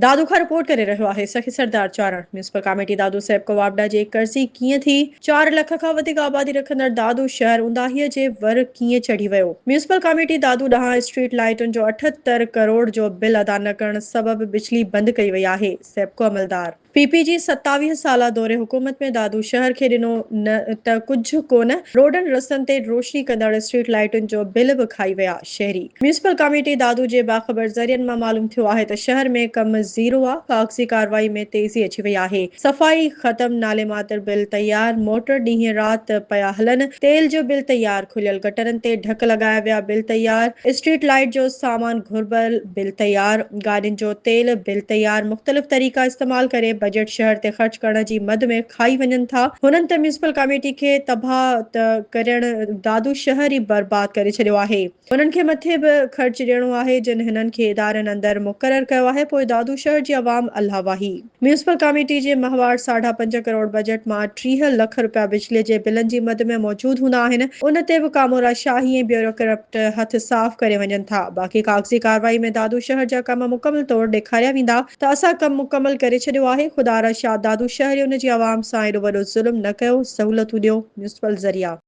دادو کان رپورٽ ڪري رهيو آهي سخي سردار چارڻ ميونسپل ڪاميٽي دادو سيپڪو واپڊا جي قرضي ڪيئن ٿي 4 لک کان وڌيڪ آبادي رکندڙ دادو شهر اونداهي جي ور ڪيئن چڙهي ويو ميونسپل ڪاميٽي دادو ڏانهن اسٽريٽ لائيٽن جو 78 ڪروڙ جو بل ادا نه ڪرڻ سبب بجلي بند ڪئي وئي آهي سيپڪو عملدار پي پي جي 27 سالا دور حڪومت ۾ دادو شهر کي ڏنو نه ته ڪجهه ڪونه، روڊن رستن تي روشني ڪندڙ اسٽريٽ لائيٽن جو بل به کائي ويا، شهري. ميونسپل ڪاميٽي دادو جي باخبر ذريعن مان معلوم ٿيو آهي ته شهر ۾ ڪم زيرو آ، ڪاغذي ڪارروائي ۾ تيزي اچي وئي آهي، صفائي ختم، نالي ماتر بل تيار، موٽر ڏينهن رات پيا هلن، تيل جو بل تيار، کليل گٽرن تي ڍڪ لڳايا ويا، بل تيار، اسٽريٽ لائيٽ جو سامان گهربل، بل تيار، گاڏين جو تيل، بل تيار، مختلف طريقا استعمال ڪري بجيٽ شهر تي خرچ ڪرڻ جي مد ۾ کائي وڃن ٿا، هنن ته ميونسپل ڪاميٽي کي تباهه ته ڪرڻ دادو شهر ئي برباد ڪري ڇڏيو آهي. هنن کي مٿي به خرچ ڏيڻو آهي جن هنن کي ادارن اندر مقرر ڪيو آهي پوء دادو شهر جي عوام الله واهي. ميونسپل ڪاميٽي جي ماهوار ساڍا پنج ڪروڙ بجيٽ مان 30 لک رپيا بجلي جي بلن جي مد ۾ موجود هوندا آهن ان تي به ڪامورا شاهي ۽ بيوروڪرپٽ هٿ صاف ڪري وڃن ٿا باقي ڪاغذي ڪارروائي ۾ دادو شهر جا ڪم مڪمل طور ڏيکاريا ويندا ته اسان ڪم مڪمل ڪري ڇڏيو آهي خدارا شاد دادو شهر ان جي عوام سان ايڏو وڏو ظلم نه ڪيو سهولتون ڏيو ميونسپل ذريعا.